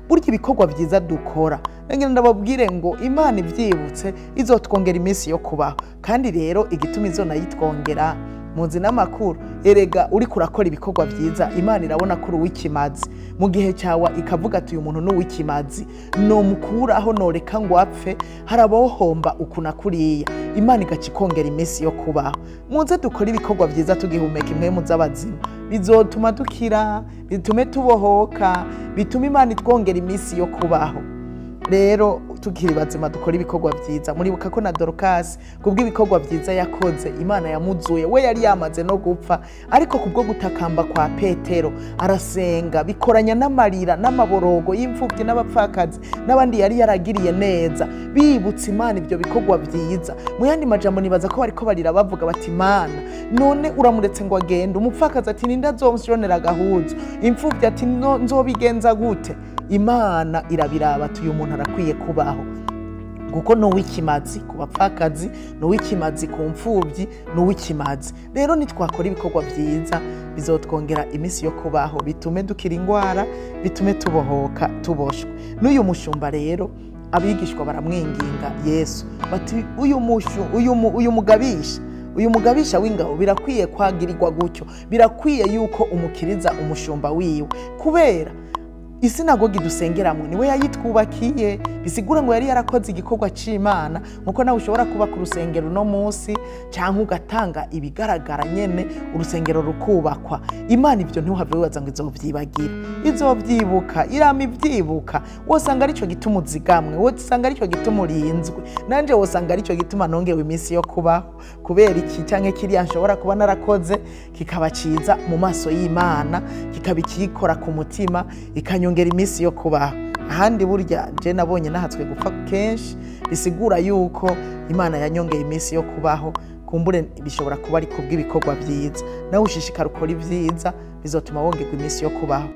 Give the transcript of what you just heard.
Burya ibikorwa byiza dukora, ngira ndababwire ngo Imana ivyibutse izotwongera iminsi yo kubaho. Kandi rero igituma izonayitwongera, muzi n'amakuru, erega uriko urakora ibikorwa vyiza Imana irabona ko uri uw'ikimazi mu gihe cyawe, ikavuga ati uyu muntu ni uw'ikimazi, nomukuraho noreka ngo apfe harabohomba uku na kuriya. Imana igaca ikongera iminsi yo kubaho. Muze dukore ibikorwa vyiza tugihumeka impwemu z'abazima, bizotuma dukira, bitume tubohoka, bitume Imana itwongera iminsi yo kubaho. Rero tukiri bazima dukora ibikorwa vyiza. Muribuka ko na Dorcas kubw'ibikorwa vyiza yakoze Imana yamuzuye, we yari yamaze no gupfa, ariko kubwo gutakamba kwa Petero arasenga bikoranya n'amarira n'amaborogo y'imfuvyi n'abapfakazi n'abandi yari yaragiriye neza, bibutse Imana ivyo bikorwa vyiza. Mu yandi majambo nibaza ko bariko barira bavuga bati Imana none uramuretse ngo agende, umupfakazi ati ninde azonshonera agahuzu, imfuvyi ati nzobigenza gute? Imana irabiraba ati uyu muntu arakwiye kubaho, kuko ni uw'ikimazi ku bapfakazi, ni uw'ikimazi ku mfuvyi, ni uw'ikimazi. Rero nitwakora ibikorwa vyiza bizotwongera iminsi yo kubaho, bitume dukira ingwara, bitume tubohoka tuboshwe. N'uyu mushumba rero abigishwa baramwinginga Yesu bati uyu mugabisha w'ingabo birakwiye kwagirirwa gutyo, birakwiye yuko umukiriza umushumba wiwe, kubera isinagogi dusengeramwo niwe yayitwubakiye. Bisigura ngo yari yarakoze igikorwa c'Imana, nkuko nawe ushobora kuba ku rusengero uno munsi canke ugatanga ibigaragara nyene urusengero rukubakwa. Imana ivyo ntiwuhave wibaza ngo izovyibagira, izovyibuka, irama ivyibuka. Wosanga arico gituma uzigamwe, wosanga arico gituma urinzwe, nanje wosanga arico gituma nongewe iminsi yo kubaho, kubera iki canke kiriya nshobora kuba narakoze kikaba ciza mu maso y'Imana, kikaba ikikora ku mutima, ikanyongera iminsi yo kubaho. Ahandi burya je nabonye nahatswe gupfa kenshi, bisigura yuko Imana yanyongeye iminsi yo kubaho. Kumbure bishobora kuba ari kubw'ibikorwa vyiza. Nawe ushishikara ukora ivyiza bizotuma wongerwa iminsi yo kubaho.